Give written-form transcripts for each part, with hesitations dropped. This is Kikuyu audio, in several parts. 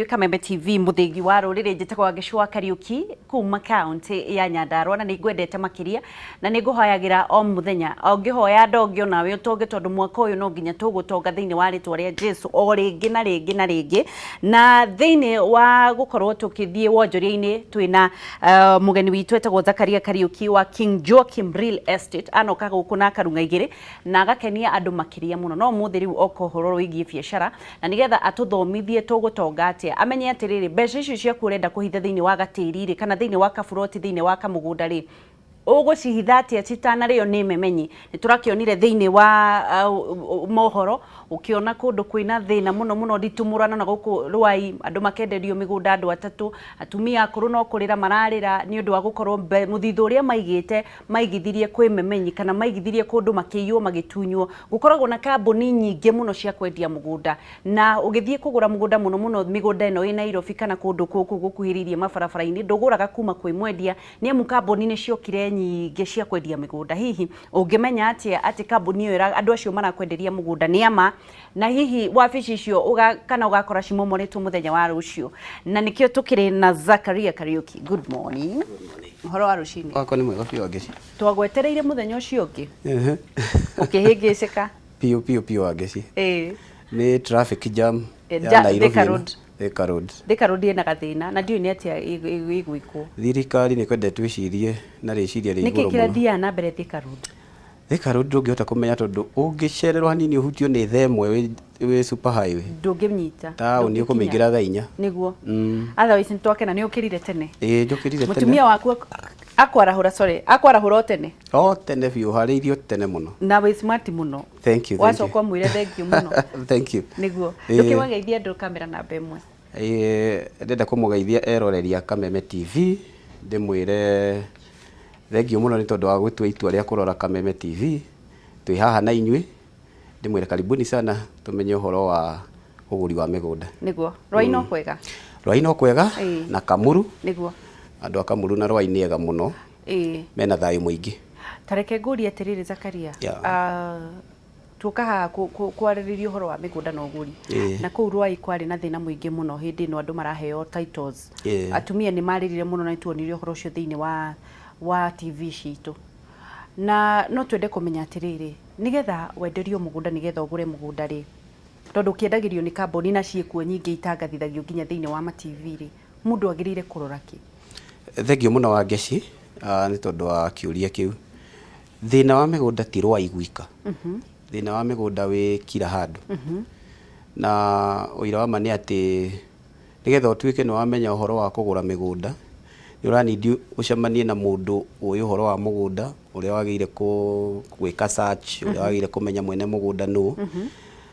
Kameme TV, muthingi wa ruriri, njitagwo Wangeci wa Kariuki kuma kaunti ya Nyandarua, na ningwendete makiria na ninguhoyagira o muthenya o ngihoya ndongio nawe utonge, tondu mwaka uyu no nginya tugutonga thiini wa ritwa ria Jesu o ringi na ringi na ringi. Na thiini wa gukorwo tukithie wonjoria-ini, twina mugeni witu etagwo Zakaria Kariuki wa King Joachim Real Estate. Anoka guku na akarung'a igiri na agakenia andu makiria muno. No muthi riu oka uhoro wigie biacara na nigetha atuthomithie tugutonga atia, amenye atiriri, mbeca icio ciaku urenda kuhitha thiini wa gatĩri rĩ, kana thiini wa kaburoti, thiini wa kamũgũnda rĩ, ũgũcihitha atĩa citanarĩo nĩ memenyi. Nĩ tũrakĩonire thĩinĩ wa mohoro ũkĩona kũndũ kwĩna thĩna mũno mũno, nditumũrano na gũkũ Rwai, andũ makenderio mĩgũnda, andũ atatũ, atumia akũrũ no kũrĩra mararĩra nĩ ũndũ wa gũkorwo mũthithũ ũrĩa maigĩte maigithirie kwĩ memenyi kana maigithirie kũndũ, makĩiywo, magĩtunywo. Gũkoragwo na kambuni nyingĩ mũno cia kwendia mũgũnda, na ũgĩthiĩ kũgũra mũgũnda, mũno mũno mĩgũnda ĩno ĩ Nairobi kana kũndũ kũkũ gũkuhĩrĩirie mabarabara-inĩ, ndũgũraga kuma kwĩ mwendia, nĩ amu kambuni nĩ ciokire nyingĩ cia kwendia mĩgũnda. Hihi ũngĩmenya atĩa atĩ kambuni ĩyo andũ acio marakwenderia mũgũnda nĩ ama, na hihi wabici icio kana ũgakora cimomoretwo mũthenya wa rũciũ? Na nĩkĩo tũkĩrĩ na Zakaria Kariuki. Good morning, ũhoro wa rũcinĩ? Wakwa nĩ mwega biũ, Wangeci. Twagwetereire mũthenya ũcio ũngĩ ũkĩhĩngĩcĩka. Piũ piũ piũ, Wangeci. Nĩ traffic jam ya Nairobi Thika ĩno. Road. Thika Road. Thika Road ĩna gathĩna na ndiũĩ nĩ atĩa ĩgwĩkwo. Thirikari nĩ kwenda twĩcirie na rĩciria rĩa Nĩkĩ igũrũ mũno. kĩrathiaga na mbere Thika Road? Thika Road ndũngĩhota kũmenya, tondũ ũngĩcererwo hanini ũhutio nĩ thaa ĩmwe wĩ super highway, ndũngĩnyita taũni ndũngĩkinya. Ũkũmĩingĩra thaa 4. Nĩguo. Otherwise nĩtwakena nĩ ũkĩrire tene. Ĩĩ, njũkĩrire tene. Mũtumia waku akwarahũra, sorry, akwarahũra o tene? O tene biũ, harĩirio tene mũno. Na wĩ smart mũno. Thank you, thank you. Wacoka ũmwĩre thank you mũno. Thank you. Nĩguo. Ĩĩ. Ndũkĩmageithie andũ kamera namba 1. Ĩĩ, ndĩrenda kũmũgeithia eroreria Kameme TV, ndĩmwĩre thank you mũno nĩ tondũ wa gũtua itua rĩa kũrora Kameme TV. Twĩ haha na inyuĩ, ndĩmwĩre karibuni sana, tũmenye ũhoro wa ũgũri wa mĩgũnda. Nĩguo. Rwai no kwega? Rwai no kwega. Na Kamuru. Andũ a Kamuru na Rwai nĩ ega mũno, mena thayũ mũingĩ. Ta reke ngũrie atĩrĩrĩ, Zakaria. Ah, tuoka haha kwarĩrĩria ũhoro wa mĩgũnda na ũgũri. Na kũu Rwai kwarĩ na thĩna mũingĩ mũno hĩndĩ ĩno andũ maraheo titles. Atumia nĩ marĩrire mũno na nĩtuonire ũhoro ũcio thĩinĩ wa TV citũ, na no twende kũmenya atĩrĩrĩ, nĩgetha wenderio mũgũnda, nĩgetha ũgũre mũgũnda rĩ, tondũ ũkĩendagĩrio nĩ kambuni na ciĩkuo nyingĩ itangathithagio nginya thĩinĩ wa ma TV rĩ, mũndũ agĩrĩire kũrora kĩ? Thank you mũno, Wangeci, nĩ tondũ wa kĩũria kĩu. Thĩna wa mĩgũnda ti Rwai gwika, thĩna wa mĩgũnda wĩ kila handũ, na ũira wa ma nĩ atĩ nĩgetha ũtuĩke nĩ wamenya ũhoro wa kũgũra mĩgũnda, nĩ ũranindi ũcemanie na mũndũ ũĩ ũhoro wa mũgũnda, ũrĩa wagĩrĩire gwĩka search, ũrĩa wagĩrĩire kũmenya mwene mũgũnda nũ.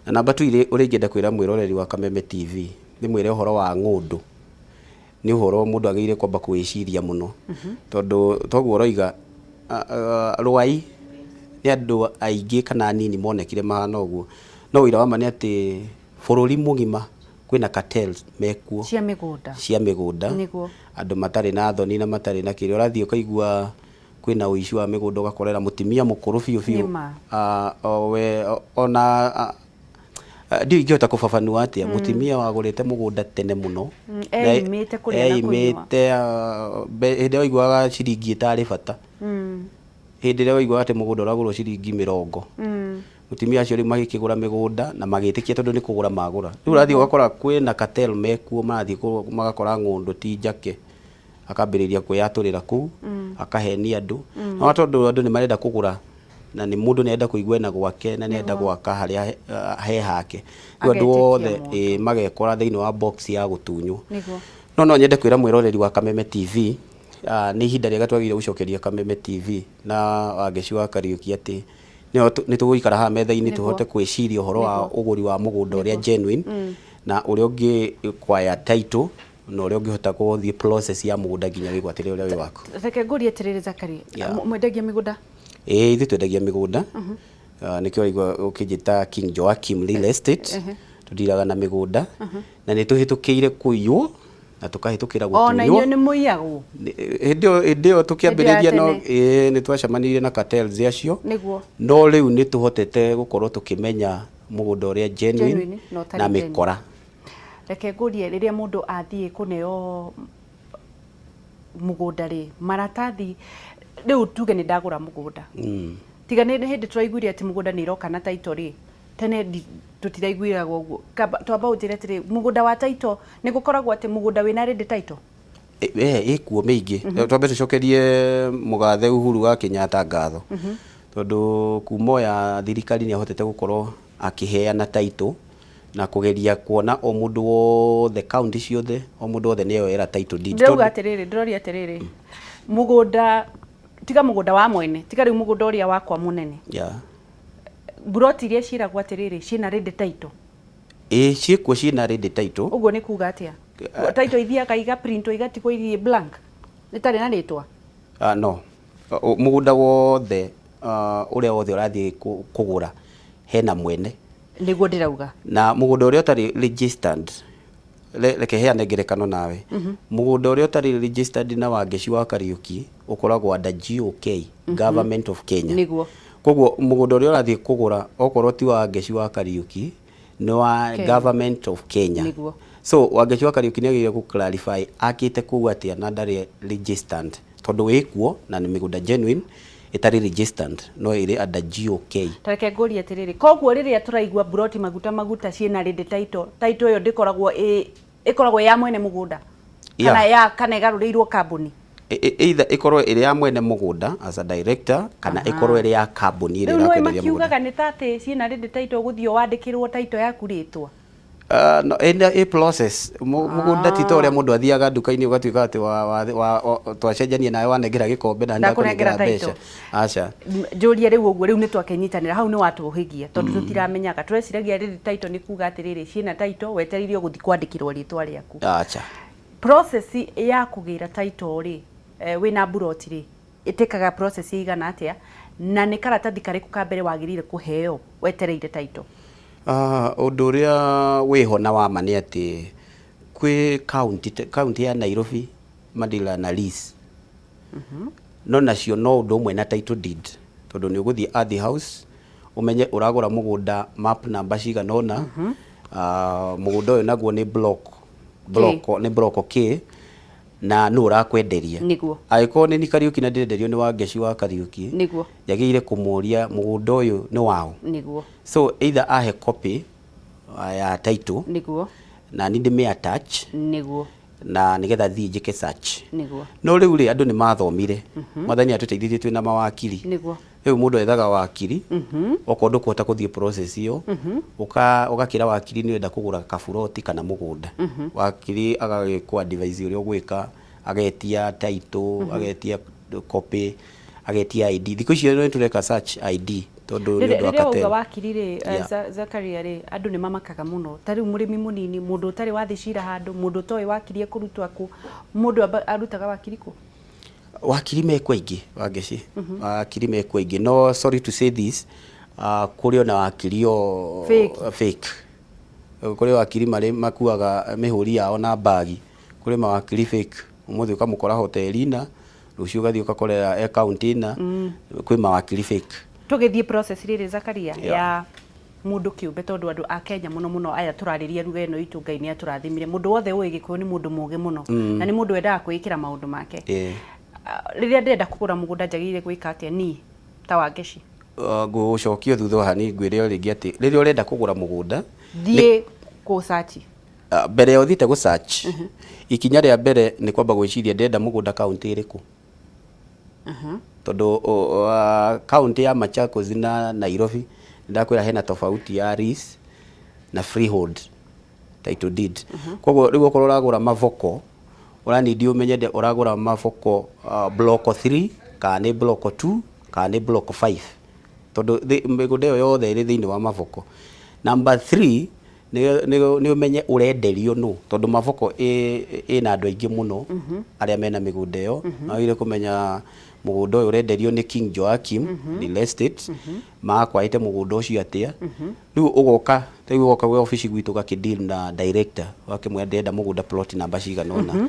Na namba tu ũrĩa ingĩenda kwĩra mwĩroreri wa Kameme TV, ndĩmwĩre ũhoro wa ng'ũndũ nĩ ũhoro mũndũ agĩrĩire kwamba kwĩciria mũno, tondũ toguo ũroiga Rwai nĩ andũ aingĩ kana anini monekire mahana ũguo, no ũira wa ma nĩ atĩ bũrũri mũgima kwĩna cartels mekuo. Cia mĩgũnda. Cia mĩgũnda. Andũ matarĩ na thoni na matarĩ na kĩrĩa. Ũrathiĩ ũkaigua kwĩna ũici wa mĩgũnda, ũgakorera mũtumia mũkũrũ biũ biũ. Nĩma. Ah, o we ona ndiũ ingĩhota kũbabanua atĩa mũtumia wagũrĩte mũgũnda tene mũno. Eimĩte kũrĩa na kũnyua. Eimĩte, hĩndĩ ĩrĩa waiguaga ciringi ĩtarĩ bata, hĩndĩ ĩrĩa waiguaga atĩ mũgũnda ũragũrwo ciringi 20. Mũtumia acio rĩu magĩkĩgũra mĩgũnda na magĩtĩkia tondũ nĩ kũgũra magũra. Rĩu ũrathiĩ ũgakora kwĩna cartel mekuo, marathiĩ magakora ng'ũndũ ti njake, akambĩrĩria kwĩyatũrĩra kũu, akahenia andũ. No tondũ andũ nĩ marenda kũgũra na nĩ mũndũ nĩ arenda kũigua ena gwake na nĩ arenda gwaka harĩa he hake, rĩu andũ Agetĩkia othe mũndũ. Ĩ, magekora thĩinĩ wa box ya gũtunywo. No nyende kwĩra mwĩroreri wa Kameme TV, nĩ ihinda rĩega twagĩrĩire gũcokeria Kameme TV na Wangeci wa Kariũki atĩ nĩ tũgũikara haha metha-inĩ, tũhote kwĩciria ũhoro wa ũgũri wa mũgũnda ũrĩa genuine, na ũrĩa ũngĩ kwaya title, na ũrĩa ũngĩhota gũthiĩ process ya mũgũnda nginya wĩgwatĩre ũrĩa wĩ waku. Reke ngũrie atĩrĩrĩ, Zakari. Mwendagia mĩgũnda? Ĩĩ, ithuĩ twendagia mĩgũnda. Nĩkĩo waigua ũkĩnjĩta King Joachim Real Estate. Tũndiraga na mĩgũnda na nĩ tũhĩtũkĩire kũiywo na tũkahĩtũkĩra Ona gũtunywo. inyuĩ nĩ mũiyagwo? Hĩndĩ ĩyo tũkĩambĩrĩria no tene. Ĩĩ, nĩ twacemanirie na cartels acio. No rĩu nĩ tũhotete gũkorwo tũkĩmenya mũgũnda ũrĩa genuine, Genuine na ũtarĩ na genuine. mĩkora. Reke ngũrie, rĩrĩa mũndũ athiĩ kũneo mũgũnda rĩ, maratathi, rĩu tuge nĩ ndagũra mũgũnda, tiga nĩ hĩndĩ tũraiguire atĩ mũgũnda nĩ iroka na title rĩ, tene tũtiraiguiraga ũguo. Twamba ũnjĩre atĩrĩ, mũgũnda wa title nĩ gũkoragwo atĩ mũgũnda wĩna ready title? Ĩkuo mĩingĩ. Twambe tũcokerie mũgathe Uhuru wa Kenyatta ngatho, tondũ kuma oya thirikari nĩ ahotete gũkorwo akĩheana title na kũgeria kuona o mũndũ wothe, kaunti ciothe, o mũndũ wothe nĩ eyoera title deed. Ndĩrauga atĩrĩrĩ, ndĩroria atĩrĩrĩ, mũgũnda, tiga mũgũnda wa mwene, tiga rĩu mũgũnda ũrĩa wakwa mũnene, buroti iria ciĩragwo atĩrĩrĩ ciĩna ready title? Ĩ, ciĩkuo ciĩna ready title. Ũguo nĩ kuga atĩa? Title ithiaga igaprintwo igatigwo irie blank, ĩtarĩ na rĩtwa? No mũgũnda wothe, ũrĩa wothe ũrathiĩ kũgũra hena mwene. Nĩguo ndĩrauga. Na mũgũnda ũrĩa ũtarĩ registered, reke heane ngerekano nawe, mũgũnda ũrĩa ũtarĩ registered na Wangeci wa Kariuki ũkoragwo under GOK, Government of Kenya. Koguo mũgũnda ũrĩa ũrathiĩ kũgũra, okorwo ti wa Wangeci wa Kariuki, nĩ wa Kenya. Government of Kenya. So Wangeci wa Kariuki nĩ agĩrĩire gũ clarify akĩte kũu atĩa na ndarĩ registered, tondũ wĩkuo na nĩ mĩgũnda genuine ĩtarĩ registered no ĩrĩ under GOK. Tareke ngũrie atĩrĩrĩ, koguo rĩrĩa tũraigua buroti maguta maguta ciĩna ready title, title ĩyo ndĩkoragwo ĩ, ĩkoragwo ya mwene mũgũnda kana ya kana ĩgarũrĩirwo kambuni? Either ĩkorwo ĩrĩ ya mwene mũgũnda as a director, kana ĩkorwo ĩrĩ ya kambuni ĩrĩa Rĩu nĩũĩ ĩrakwenderia mũgũnda. Makiugaga nĩ ta atĩ ciĩna ready title, gũthiĩ wandĩkĩrwo title yaku rĩtwa? No, ĩna ĩ process. Mũgũnda ti ta ũrĩa mũndũ athiaga nduka-inĩ ũgatuĩka atĩ twacenjania nawe, wanengera gĩkombe na Ndakũnengera ndakũnengera mbeca. title. Aca. Njũrie rĩu ũguo, rĩu nĩ twakĩnyitanĩra hau, nĩ watũhĩgia, tondũ tũtiramenyaga, tũreciragia rĩrĩ title nĩ kuga atĩrĩrĩ, ciĩna title wetereire gũthiĩ kwandĩkĩrwo rĩtwa rĩaku. Aca. Process ya kũgĩra title rĩ, wĩna buroti rĩ, ĩtĩkaga process ĩigana atĩa, na nĩ karatathi karĩkũ ka mbere wagĩrĩire kũheo wetereire title? Ũndũ ũrĩa wĩho na wa ma nĩ atĩ kwĩ kaunti, kaunti ya Nairobi madila na lease, no nacio no ũndũ ũmwe na title deed, tondũ nĩ ũgũthiĩ Ardhi House ũmenye ũragũra mũgũnda map number cigana ũna, mũgũnda ũyũ naguo nĩ block nĩ block K, na nũ ũrakwenderia. Angĩkorwo nĩ ni Kariuki na ndĩrenderio nĩ Wangeci wa Kariuki, njagĩrĩire kũmũria mũgũnda ũyũ nĩ waũ. So either ahe copy ya title na ni ndĩmĩ attach na nĩgetha thiĩ njĩke search. No rĩu rĩ, andũ nĩ mathomire, Mwathani atũteithirie, twĩna mawakiri. Rĩu mũndũ ethaga wakiri, okorwo ndũkũhota gũthiĩ process ĩyo, ũgakĩra wakiri nĩ ũrenda kũgũra kaburoti kana mũgũnda. Wakiri agagĩkũ advise ũrĩa ũgwĩka, agetia title, agetia copy, agetia ID. Thikũ ici nĩ tũreka search ID tondũ nĩ Rĩrĩa ũndũ wa rĩrĩa wauga cartel. wakiri rĩ, Zakaria rĩ, andũ nĩ mamakaga mũno. Ta rĩu mũrĩmi mũnini, mũndũ ũtarĩ wathiĩ cira handũ, mũndũ ũtoĩ wakiri ekũrutwo kũ, mũndũ arutaga wakiri kũ? Wakiri mekuo aingĩ, Wangeci, wakiri mekuo aingĩ, no sorry to say this, kũrĩ ona wakiri o Fake. Fake. Kũrĩ wakiri marĩ makuaga mĩhũri yao na mbagi, kũrĩ mawakiri fake, ũmũthĩ ũkamũkora hoteli na rũciũ ũgathiĩ ũgakorera e kaunti na kwĩ mawakiri fake. Tũgĩthiĩ process rĩrĩ, Zakaria, ya mũndũ kĩũmbe, tondũ andũ a Kenya mũno mũno aya tũrarĩria ruga ĩno itũ, Ngai nĩ atũrathimire, mũndũ wothe ũĩ Gĩkũyũ nĩ mũndũ mũgĩ mũno na nĩ mũndũ wendaga kwĩĩkĩra maũndũ make. Rĩrĩa ndĩrenda kũgũra mũgũnda, njagĩrĩire gwĩka atĩa niĩ ta Wangeci? Ngũcokio thutha hani ngwĩre o rĩngĩ atĩ rĩrĩa ũrenda kũgũra mũgũnda, Thiĩ kũ search? Mbere ya ũthiĩte gũ search, ikinya rĩa mbere nĩ kwamba gwĩciria ndĩrenda mũgũnda kaunti ĩrĩkũ, tondũ kaunti ya Machakos na Nairobi ndakwĩra hena tofauti ya lease na freehold title deed. Koguo rĩu okorwo ũragũra Mavoko, ũranindi ũmenye ũragũra Mavoko block 3 kana nĩ block 2 kana nĩ block 5, tondũ mĩgũnda ĩyo yothe ĩrĩ thĩinĩ wa Mavoko. Number 3 nĩ ũmenye ũrenderio nũ, tondũ Mavoko ĩna andũ aingĩ mũno arĩa mena mĩgũnda ĩyo. Wagĩrĩire kũmenya mũgũnda ũyũ ũrenderio nĩ King Joachim Real Estate, makwaĩte mũgũnda ũcio atĩa. Rĩu ũgoka, rĩu ũgoka gwĩ obici gwitũ, ũgakĩ deal na director, ũgakĩmwĩra ndĩrenda mũgũnda plot namba cigana ũna.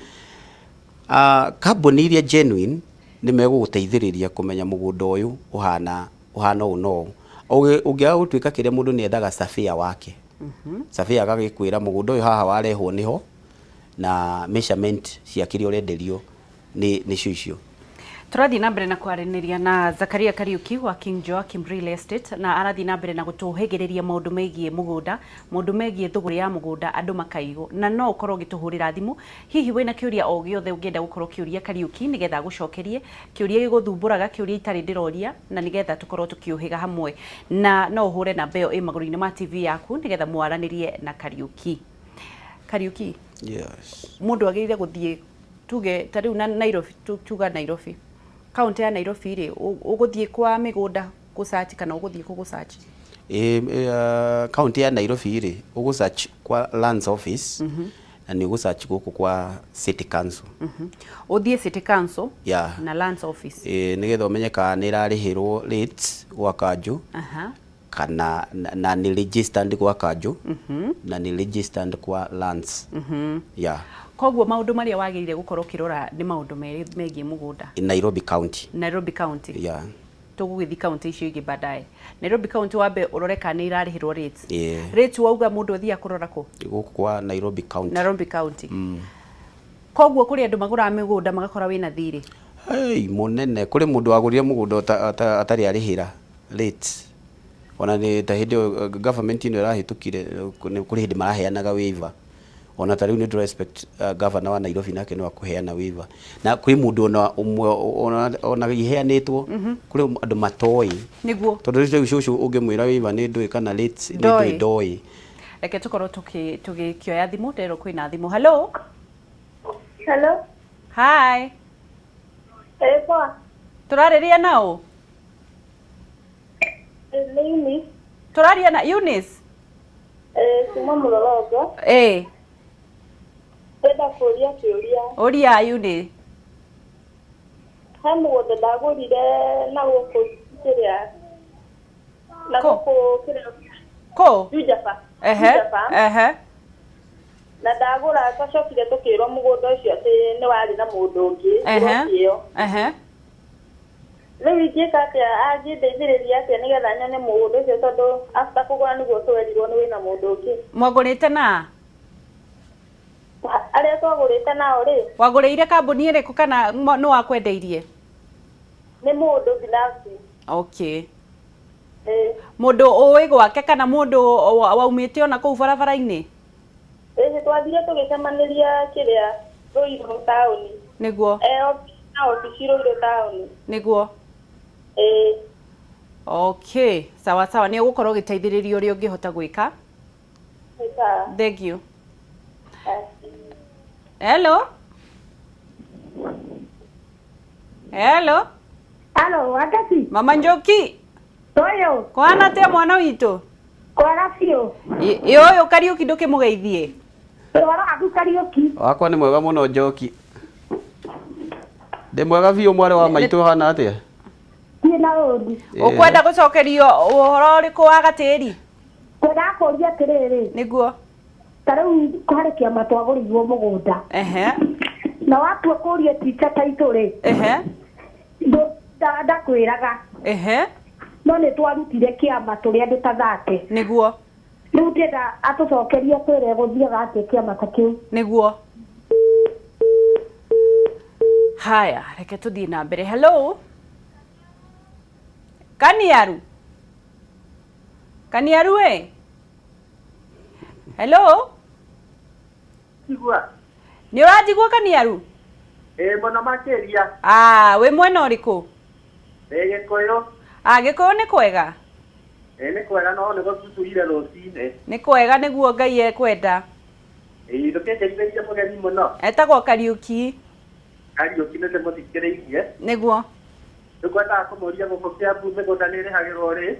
Kambuni iria genuine nĩ megũgũteithĩrĩria kũmenya mũgũnda ũyũ ũhana ũhana ũũ na ũũ. Ũngĩaga gũtuĩka kĩrĩa, mũndũ nĩ ethaga surveyor wake. Surveyor agagĩkwĩra mũgũnda ũyũ haha warehwo nĩho, na measurement cia kĩrĩa ũrenderio nĩ nĩcio icio. Tũrathiĩ na mbere na kwaranĩria na Zakaria Kariuki wa King Joachim Real Estate, na arathiĩ na mbere na gũtũhĩgĩrĩria maũndũ megiĩ mũgũnda, maũndũ megiĩ thũgũrĩ ya mũgũnda, andũ makaigwo. Na no ũkorwo ũgĩtũhũrĩra thimũ hihi wĩna kĩũria o gĩothe ũngĩenda gũkorwo ũkĩũria Kariuki, nĩgetha agũcokerie kĩũria gĩgũthumbũraga, kĩũria itarĩ ndĩroria, na nĩgetha tũkorwo tũkĩũhĩga hamwe. Na no ũhũre namba ĩyo ĩ magũrũ-inĩ ma TV yaku nĩgetha mwaranĩrie na Kariuki. Kariuki, Yes. mũndũ agĩrĩire gũthiĩ, tuge ta rĩu na Nairobi, tuga Nairobi, kaunti ya Nairobi rĩ, ũgũthiĩ kwa mĩgũnda gũsearch kana ũgũthiĩ kũ gũsearch? Kaunti ya Nairobi rĩ, ũgũ-search kwa Lands Office na nĩ ũgũ-search gũkũ kwa City Council. Ũthiĩ City Council Yeah. na Lands Office. Nĩgetha ũmenye kana nĩ ĩrarĩhĩrwo rates gwa kanjũ kana na nĩ registered gwa kanjũ na nĩ registered kwa Lands. Yeah. Koguo maũndũ marĩa wagĩrĩire gũkorwo ũkĩrora nĩ maũndũ merĩ megiĩ mũgũnda. In Nairobi County. Nairobi County. Yeah. Tũgũgĩthiĩ kaunti icio ingĩ baadaye. Nairobi County, wambe ũrore kana nĩ irarĩhĩrwo rates. Yeah. Rates wauga mũndũ athiaga kũrora kũ? Gũkũ kwa Nairobi County. Nairobi County. Koguo kũrĩ andũ magũraga mĩgũnda magakora wĩna thirĩ. Hey, mũnene, kũrĩ mũndũ wagũrire mũgũnda atarĩ arĩhĩra rates. Ona nĩ ta hĩndĩ ĩyo government ĩno ĩrahĩtũkire, nĩ kũrĩ hĩndĩ maraheanaga waiver. Ona ta rĩu nĩ ndĩra expect governor wa Nairobi nake no akũheana waiver. Na kwĩ mũndũ ona ũmwe ona iheanĩtwo, kũrĩ andũ matoĩ. Nĩguo. Tondũ rĩu cũcũ ũngĩmwĩra waiver nĩ ndũĩ kana rates nĩ Ndoĩ. ndũĩ, ndoĩ. Reke tũkorwo tũgĩkĩoya thimũ, nderwo kwĩna thimũ. Hello. Hello. Hi. Poa. Tũrarĩria nao? Nĩ Eunice. Tũraria na Eunice? Kuma Mũlolongo. Ndĩrenda kũũria kĩũria. Ũria, Eunice. He mũgũnda ndagũrire na gũkũ kĩrĩa, na Kũ? gũkũ kĩrĩa, Kũ? Juja Farm. Juja Farm. Na ndagũra twacokire tũkĩrwo mũgũnda ũcio atĩ nĩ warĩ na mũndũ ũngĩ, plot ĩyo. Rĩu ingĩka atĩa, angĩndeithĩrĩria atĩa nĩgetha nyone mũgũnda ũcio, tondũ after kũgũra nĩguo twerirwo nĩ wĩna mũndũ ũngĩ. Mwagũrĩte na? Arĩa twagũrĩte nao rĩ. Wagũrĩire kambuni ĩrĩkũ kana nĩ wakwendeirie? Nĩ mũndũ binafsi. Okay. Ĩĩ. Mũndũ ũĩ gwake kana mũndũ waumĩte ona kũu barabara-inĩ? Ĩĩ, twathire tũgĩcemanĩria kĩrĩa, Ruiru taũni. Nĩguo. Na obici Ruiru taũni. Nĩguo. Ĩĩ. Okay, sawa sawa, nĩ ũgũkorwo ũgĩteithĩrĩrio ũrĩa ũngĩhota gwĩka. Nĩ sawa. Thank you. Hello. Hello. Halo, Wangeci. Mama Njoki. Toyo. Kwana atia mwana witũ? Kwara biũ. Ĩ ũyũ Kariũki ndũkĩmũgeithie. Ũhoro waku, Kariũki? Wakwa nĩ mwega mũno, Njoki. Ndĩ mwega biũ, mwarĩ wa maitũ, hana atĩa? Thiĩ na ũru. Ũkwenda gũcokerio ũhoro ũrĩkũ wa gatĩri? Ngwendaga kũũria atĩrĩrĩ. Nĩguo. Ta rĩu harĩ kĩama twagũrĩirwo mũgũnda. Na watua kũũria tica taitũ rĩ, ndakwĩraga. No nĩ twarutire kĩama tũrĩ andũ ta 30. Nĩguo. Rĩu ndĩrenda atũcokerie twĩre gũthiaga atĩa kĩama ta kĩu. Nĩguo. Haya, reke tũthiĩ na mbere. Hello. Kaniaru. Kaniaru we. Hello. Igua. Nĩ ũranjigua, Kaniaru? Ĩ mũno makĩria. Ah, wĩ mwena ũrĩkũ? Ĩ Gĩkũyũ. Ah, Gĩkũyũ nĩ kwega? Ĩ nĩ kwega, no nĩ gũtuturire rũcinĩ. Nĩ kwega, nĩguo Ngai ekwenda. Ĩ ndũkĩngeithĩrie mũgeni mũno. Etagwo Kariũki. Kariũki nĩ ndĩmũthikĩrĩirie. Nĩguo. Rĩu ngwendaga kũmũria gũkũ Kĩambu mĩgũnda nĩ ĩrĩhagĩrwo rĩ?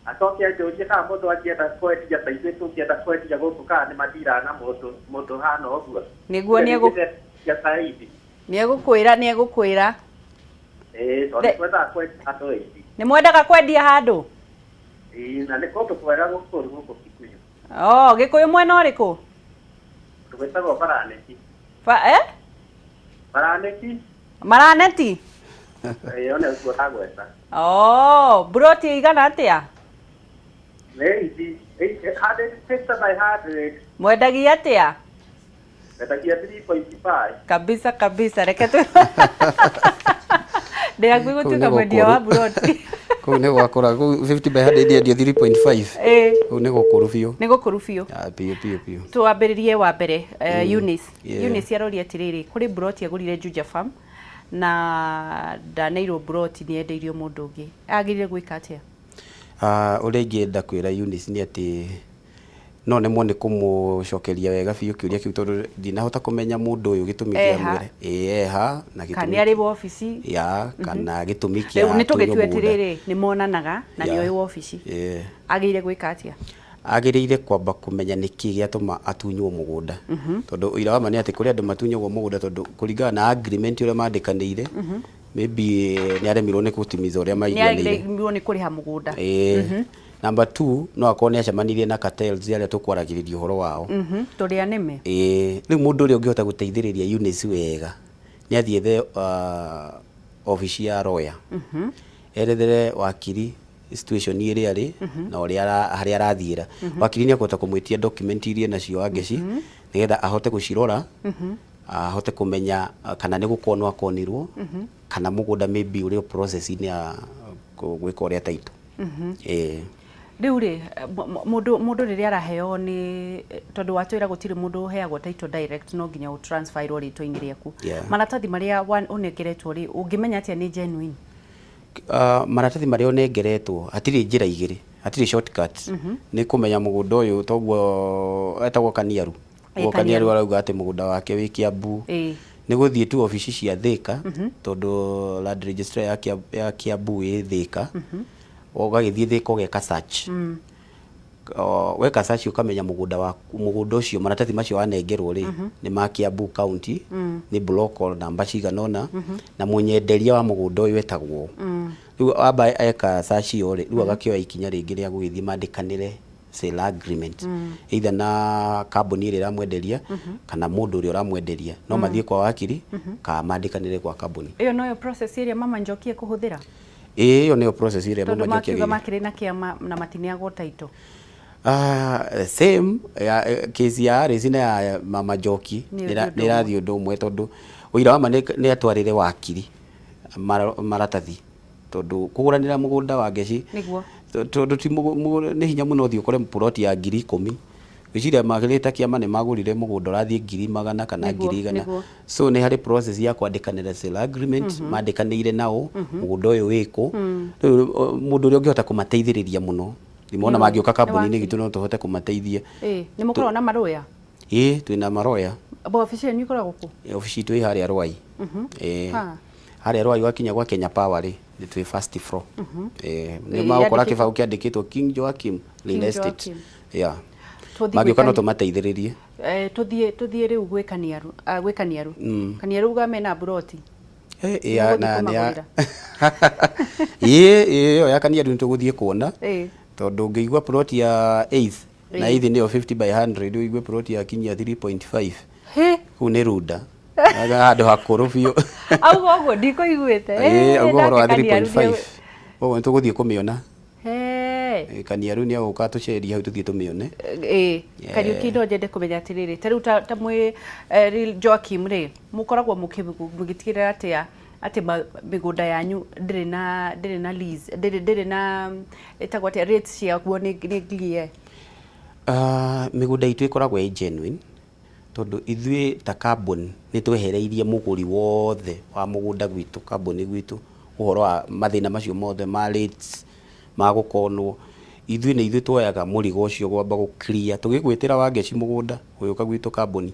Acoke anjũrie kana mũndũ angĩenda kwendia ta ithuĩ tũngĩenda kwendia gũkũ kana nĩ matiraga na mũndũ hana ũguo. Nĩguo. Ya saidi. Nĩ egũkwĩra, nĩ egũkwĩra. Ĩ tondũ twendaga kwendia handũ ĩthi. Nĩ mwendaga kwendia handũ? Ĩ, na nĩ kũndũ kwega gũkũ gũkũ Kikuyu. Oh, Gĩkũyũ mwena ũrĩkũ? Kũndũ gwĩtagwo Baraneti. Ba eh? Baraneti. Maraneti? Ĩ one ũguo ndagweta. Oh, buroti igana atĩa? Nĩ ici. 150 by 100. Mwendagia atĩa? Endagia 3.5. Kabisa kabisa, reke tu ndĩ hakuhĩ Kũu gũtuĩka nĩ mwendia wa gũkũrũ. buroti. Kũu nĩ gwakũra, kũu 50 by 100 yendio 3.5. Kũu nĩ gũkũrũ biũ. Nĩ gũkũrũ biũ. Ah, biũ biũ biũ. Twambĩrĩrie wa mbere, Eunice. Yeah. Eunice aroria atĩrĩrĩ, kũrĩ buroti agũrire Juja Farm na ndaneirwo buroti, nĩ endeirio mũndũ ũngĩ, agĩrĩire gwĩka atĩa? Ah, ũrĩa ingĩenda kwĩra Eunice nĩ atĩ no nemwo nĩ kũmũcokeria wega biũ kĩũria kĩu, tondũ ndinahota kũmenya mũndũ ũyũ gĩtũmi kĩa Eha. mwĩre ĩĩ eha na Kana gĩtũmi nĩ arĩ wabici? Ya kana gĩtũmi kĩa Rĩu nĩ atunywo tũgĩtue mũgũnda. atĩrĩrĩ, nĩ monanaga na nĩ Ya. oĩ wabici. Yeah. Agĩrĩire gwĩka atĩa? Agĩrĩire kwamba kũmenya nĩkĩ gĩatũma atunywo mũgũnda, tondũ ũira wa ma nĩ atĩ kũrĩ andũ matunyagwo mũgũnda tondũ kũringana na agreement ũrĩa mandĩkanĩire, maybe nĩ aremirwo nĩ gũtimiza ũrĩa Nĩ maiguanĩire. agĩrĩirwo nĩ kũrĩha mũgũnda. Ĩĩ. Number two, no akorwo nĩ acemanirie na cartels arĩa tũkwaragĩrĩria ũhoro wao. Tũrĩ anĩme. Ĩĩ, rĩu mũndũ ũrĩa ũngĩhota gũteithĩrĩria Eunice wega nĩ athiĩ ethe obici ya lawyer, erethere wakiri situation ĩrĩa arĩ na ũrĩa harĩa arathiĩra. Wakiri nĩ akũhota kũmwĩtia document iria nacio Wangeci, nĩgetha ahote gũcirora, ahote kũmenya kana nĩ gũkonwo akonirwo, kana mũgũnda maybe ũrĩ o process-inĩ ya gwĩka ũrĩa title. Ĩĩ. Rĩu rĩ, mũndũ rĩrĩa araheo, nĩ tondũ watwĩra gũtirĩ mũndũ ũheagwo title direct, no nginya ũtransferwo rĩtwa-inĩ rĩaku. Maratathi marĩa ũnengeretwo rĩ, ũngĩmenya atĩa nĩ genuine? Maratathi marĩa ũnengeretwo, hatirĩ njĩra igĩrĩ, hatirĩ shortcut. Nĩ kũmenya mũgũnda ũyũ toguo etagwo Kaniaru. Ũguo Kaniaru. Kaniaru arauga atĩ mũgũnda wake wĩ Kiambu. Nĩ gũthiĩ tu obici cia Thika, tondũ land registrar ya Kiambu ĩ Thika. Ũgagĩthiĩ Thika ũgeka search. Weka search ũkamenya mũgũnda waku, mũgũnda ũcio, maratathi macio wanengerwo rĩ, nĩ ma Kiambu County, nĩ block or namba cigana ũna, na mũnyenderia wa mũgũnda ũyũ etagwo. Rĩu wamba eka search ĩyo rĩ, rĩu agakĩoya ikinya rĩngĩ rĩa gũgĩthiĩ mandĩkanĩre sale agreement, either na kambuni ĩrĩa ĩramwenderia kana mũndũ ũrĩa ũramwenderia. No mathiĩ kwa wakiri kana mandĩkanĩre kwa kambuni. Ĩyo noyo process ĩrĩa Mama Njoki ekũhũthĩra? Ĩĩ, ĩyo nĩyo process ĩrĩa Tondũ Mama Njoki makiuga agĩrĩire. makĩrĩ na kĩama na matineagwo title. Ah, same ya case ya Alice na ya Mama Njoki Nĩ ũndũ nĩ ĩrathiĩ ũndũ ũmwe, tondũ ũira wa ma nĩ atwarĩre wakiri maratathi, tondũ kũgũranĩra mũgũnda wa Ngeci, tondũ ti nĩ hinya mũno ũthiĩ ũkore plot ya 10,000. Gwĩciria magĩrĩte kĩama nĩ magũrire mũgũnda ũrathiĩ 100,000 kana 100,000. So nĩ harĩ process ya kwandĩkanĩra sale agreement, mandĩkanĩire nao mũgũnda ũyũ wĩkũ. Rĩu mũndũ ũrĩa ũngĩhota kũmateithĩrĩria mũno, nĩmona mangĩũka Nĩ kambuni-inĩ wakiri. gitũ, no tũhote kũmateithia. Ĩĩ, nĩ mũkoragwo na marũya? Ĩĩ, twĩna maroya. Bo obici yanyu ĩkoragwo kũ? Obici itũ ĩ harĩa Rwai. Ĩĩ. Ha. Harĩa Rwai wakinya gwa Kenya Power rĩ, nĩ twĩ first floor. Ĩĩ, nĩ Ĩĩ, magũkora yandĩkĩtwo- kĩbaũ kĩandĩkĩtwo King Joachim Real King Estate. Joachim. Yeah. Tũthiĩ Mangĩũka no gwĩka- tũmateithĩrĩrie. Tũthiĩ rĩu gwĩ Kaniaru, gwĩ Kaniaru. Kaniaru uga mena buroti. Ya, Nĩmũgũthiĩ na nĩ ya kũmagũrĩra? Ĩĩ, ĩyo ya Kaniaru nĩ tũgũthiĩ kuona, tondũ ũngĩigua plot ya eighth na eighth nĩyo 50 by 100, ũigue plot ya kinyia 3.5, Hĩ. kũu nĩ runda handũ hakũrũ biũ. Auga ũguo ndikũiguĩte. Ĩĩ, auga ũhoro wa Nake Kaniaru. 3.5, koguo nĩ tũgũthiĩ kũmĩona. He. Kaniaru nĩ agũka tũcerie hau tũthiĩ tũmĩone. Ĩĩ, Kariũki, no nyende kũmenya atĩrĩrĩ, ta rĩu ta mwĩ Real Joachim rĩ, mũkoragwo mũgĩtigĩrĩra atĩa atĩ mĩgũnda yanyu ndĩrĩ na lease, ndĩrĩ na, ĩtagwo atĩa, rates ciaguo nĩ clear? Mĩgũnda itũ ĩkoragwo ĩ genuine, tondũ ithuĩ ta kambuni nĩ twehereirie mũgũri wothe wa mũgũnda gwitũ, kambuni gwitũ, ũhoro wa mathĩna macio mothe ma rates ma gũkonwo. Ithuĩ nĩ ithuĩ tuoyaga mũrigo ũcio gwamba gũ clear. Tũgĩgwĩtĩra Wangeci mũgũnda ũgĩũka gwitũ kambuni,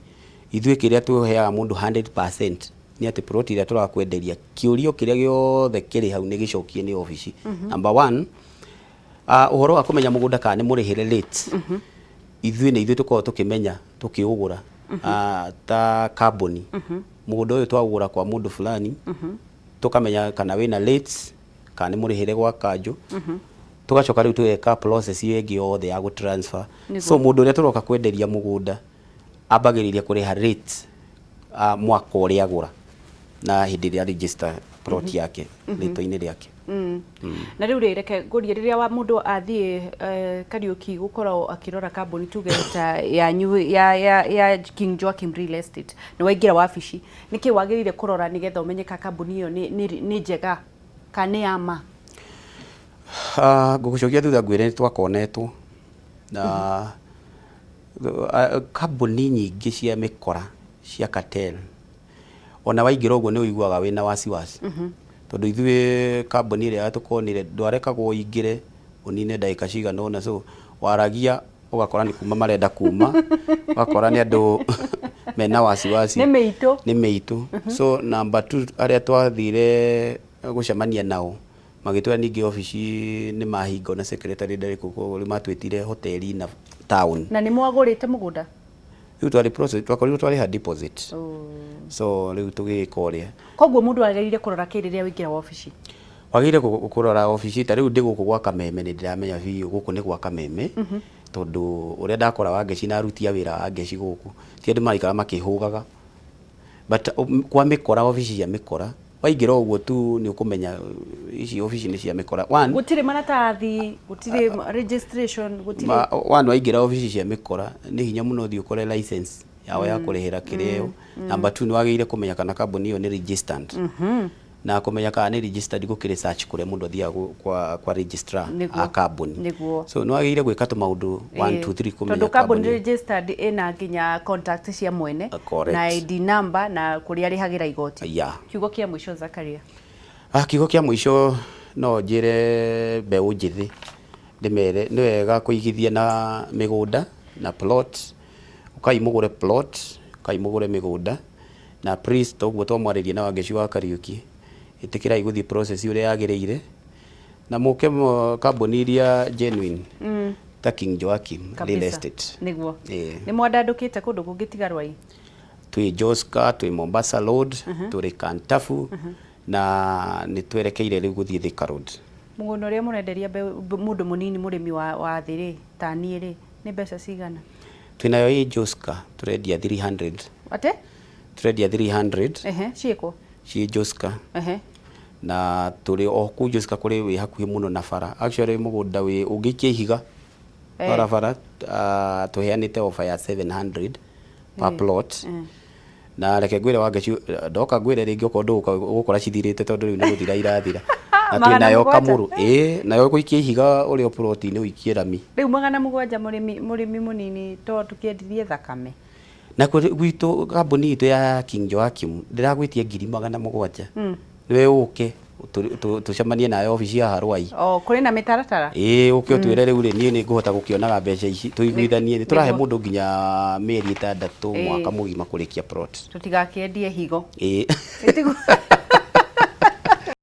ithuĩ kĩrĩa tũheaga mũndũ 100% nĩ atĩ plot ĩrĩa tũrakwenderia, kĩũrio kĩrĩa gĩothe kĩrĩ hau nĩ gĩcokie nĩ obici. Number one, ũhoro wa kũmenya mũgũnda kana nĩ mũrĩhĩre rates, ithuĩ nĩ ithuĩ tũkoragwo tũkĩmenya tũkĩũgũra ta kambuni, mũgũnda ũyũ twaũgũra kwa mũndũ fulani, tũkamenya kana wĩna rates kana nĩ mũrĩhĩre gwa kanjũ, tũgacoka rĩu tũgeka process ĩyo ĩngĩ yothe ya gũ transfer. So mũndũ ũrĩa tũroka kwenderia mũgũnda ambagĩrĩria kũrĩha rates mwaka ũrĩa agũra. Na hĩndĩ ĩrĩa register plot yake rĩtwa-inĩ rĩake. Na rĩu rĩ, reke ngũrie, rĩrĩa wa mũndũ athiĩ Kariũki gũkorwo akĩrora kambuni tuge ta yanyu ya King Joachim Real Estate, nĩ waingĩra wabici, nĩkĩ wagĩrĩire kũrora nĩgetha ũmenye ka kambuni ĩyo nĩ njega kana nĩ ya ma? Ngũgũcokia thutha ngwĩre nĩ twakonetwo na kambuni nyingĩ cia mĩkora cia cartel, ona waingĩra ũguo nĩ ũiguaga wĩna wasiwasi, tondũ ithuĩ kambuni ĩrĩa yatũkonire ndwarekagwo ũingĩre ũnine ndagĩka cigana ũna, so waragia ũgakora nĩ kuma marenda kuma, ũgakora nĩ andũ mena wasiwasi. Nĩ mĩitũ. Nĩ mĩitũ. So number two, arĩa twathire gũcemania nao magĩtwĩra ningĩ obici nĩ mahinga na secretary ndarĩ kũu, koguo rĩu matwĩtire hoteli na town. Na nĩ mwagũrĩte mũgũnda? Rĩu twarĩ process, twakorirwo twarĩha deposit, so rĩu tũgĩka ũrĩa. Koguo mũndũ agĩrĩire kũrora kĩ rĩrĩa waingĩra wabici? Wagĩrĩire kũrora obici, ta rĩu ndĩ gũkũ gwa Kameme, nĩ ndĩramenya biũ gũkũ nĩ gwa Kameme, tondũ ũrĩa ndakora Wangeci na aruti a wĩra a Ngeci gũkũ ti andũ maraikara makĩhũgaga, but kwa mĩkora, obici cia mĩkora, waingĩra ũguo tu nĩ ũkũmenya ici obici nĩ cia mĩkora. One, Gũtirĩ maratathi, gũtirĩ registration, gũtirĩ. One, waingĩra obici cia mĩkora nĩ hinya mũno ũthiĩ ũkore license yao ya kũrĩhĩra kĩrĩa ĩyo. Number two, nĩ wagĩrĩire kũmenya kana kambuni ĩyo nĩ registered, na kũmenya kana nĩ registered gũkĩrĩ search kũrĩa mũndũ athiaga kwa registrar a kambuni. So nĩ wagĩrĩire gwĩka tũmaũndũ 1 2 3 kũmenya Tondũ kambuni registered ĩna nginya contact cia mwene na ID number na kũrĩa arĩhagĩra igoti. Kiugo kĩa mũico, Zakaria? Kiugo kĩa mũico no njĩre mbeũ njĩthĩ, ndĩmere nĩ wega kũigithia na mĩgũnda na plot, ũkai mũgũre plot, ũkai mũgũre mĩgũnda, na please, toguo twamwarĩria na Wangeci wa Kariũki, ĩtĩkĩrai gũthiĩ process ũrĩa yagĩrĩire na mũke kambuni iria genuine ta King Joachim Real Estate. Nĩ mwandandũkĩte kũndũ kũngĩ tiga Rwai? Twĩ Joska, twĩ Mombasa Road, tũrĩ Kantafu, na nĩ twerekeire rĩu gũthiĩ Thika Road. Mũgũnda ũrĩa mũrenderia mũndũ mũnini, mũrĩmi wa thĩ rĩ, ta niĩ rĩ, nĩ mbeca cigana? Twĩnayo ĩ Joska, tũrendia 300. Atĩ? Tũrendia 300. Ciĩkũ? Ciĩ Joska. Na tũrĩ o kũu Joska, kũrĩ wĩ hakuhĩ mũno na bara, actually mũgũnda wĩ ũngĩikia ihiga barabara. Tũheanĩte offer ya 700 per plot, na reke ngwĩre Wangeci, ndoka ngwĩre rĩngĩ okorwo ndũgũka ũgũkora cithirĩte, tondũ rĩu nĩ gũthira irathira. Na Magana twĩnayo 7. Kamũrũ ĩĩ, nayo gũikia ihiga ũrĩa plot-inĩ ũikie rami. Rĩu 700, mũrĩmi mũnini to tũkĩendirie thakame. Na gwitũ kambuni itũ ya King Joachim ndĩragwĩtia 700,000, nĩwe ũke tũcemanie nawe obici ya Harwai. O kũrĩ na mĩtaratara. Ĩĩ, ũke ũtwĩre rĩu rĩ, niĩ nĩ ngũhota gũkĩonaga mbeca ici, tũiguithanie. Nĩ tũrahe mũndũ nginya mĩeri 6, mwaka mũgima kũrĩkia plot. Tũtigakĩendie higo. Ĩĩ. Ĩtiguo?